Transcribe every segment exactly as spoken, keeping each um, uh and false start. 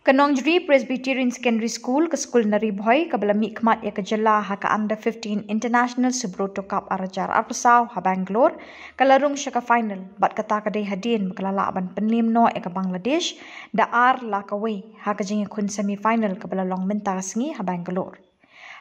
Ka Nongjri Presbyterian Secondary School, ka skul na Ri Bhoi, kaba la mihkhmat ïa ka jylla ha ka Under fifteen International Subroto Cup ar hajar arphew saw ha Bangalore, ka la rung sha ka final, bad kata ka dei hadien ba ka la lah ban pynliem noh ïa ka Bangladesh da ar la kawei ha ka jingïakhun semi final kaba la long mynta ka sngi ha Bangalore.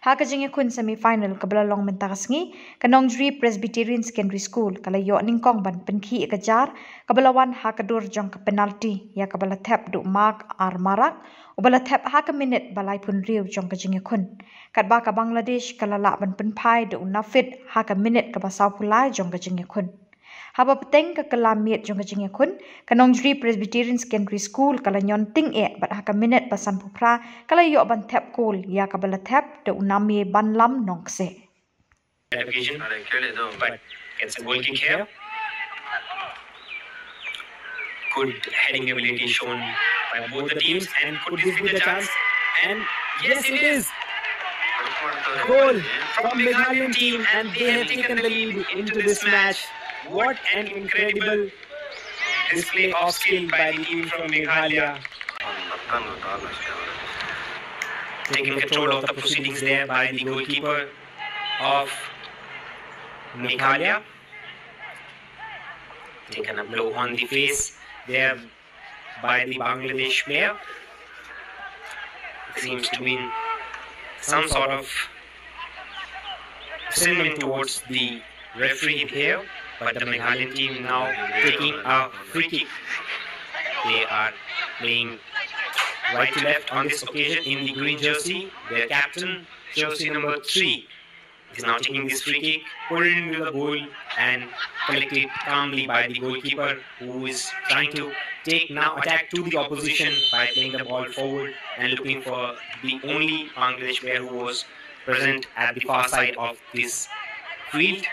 Ha ka jingïakhun semi final kaba la long mynta ka sngi, ka Nongjri Presbyterian Secondary School ka la ïoh nyngkong ban pynkhih ïa ka jar kaba la wan ha ka dur jong ka penalty, ïa kaba la thep da u Mark R Marak, uba la thep ha ka minit ba laiphew hynriew jong ka jingïakhun. Katba ka Bangladesh ka la lah ban pynphai da u Nafid ha ka minit kaba sawphew lai jong ka jingïakhun. Haba bteng ka kylla miet jong ka jingïakhun, ka Nongjri Presbyterian Secondary School ka la ñion tyngeh, bad ha ka minit ba sanphew phra ka la ïoh ban thep kol, ïa kaba la thep da u Namie Banlam Nongkseh. Occasion, but it's a goal kick here. Good heading ability shown by both the teams, and could this be the chance? And yes, it is. Goal from Meghalayan team, and they have taken the lead into this match. What an incredible display of skill by the team from Meghalaya. Taking control of the proceedings there by the goalkeeper of Meghalaya. Taken a blow on the face there by the Bangladesh player. It seems to be some sort of sentiment towards the referee here, but the Meghalayan team now taking a free kick. They are playing right to left on this occasion in the green jersey. Their captain, jersey number three, is now taking this free kick, put it into the goal and collected calmly by the goalkeeper, who is trying to take now attack to the opposition by playing the ball forward and looking for the only Bangladesh player who was present at the far side of this field,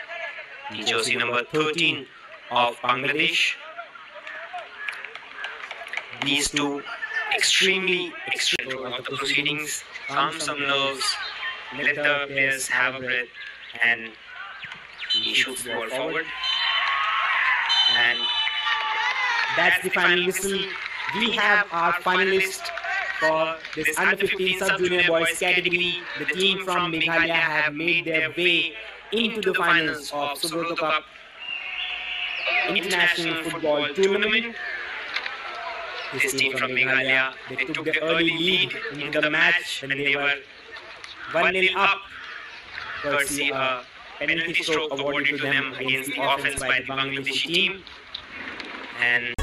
the jersey number thirteen of Bangladesh. These two extremely, extremely of the proceedings, calm some nerves, let the players have a breath, and he shoots the ball forward. And that's the final whistle. We have our finalist for this under fifteen sub-junior boys category. The team from Meghalaya have made their way into the finals of Subroto Cup International Football Tournament. This team from Meghalaya, they took the early lead in the match when they were one nil up, courtesy a penalty stroke awarded to them against the offense by the Bangladeshi team. And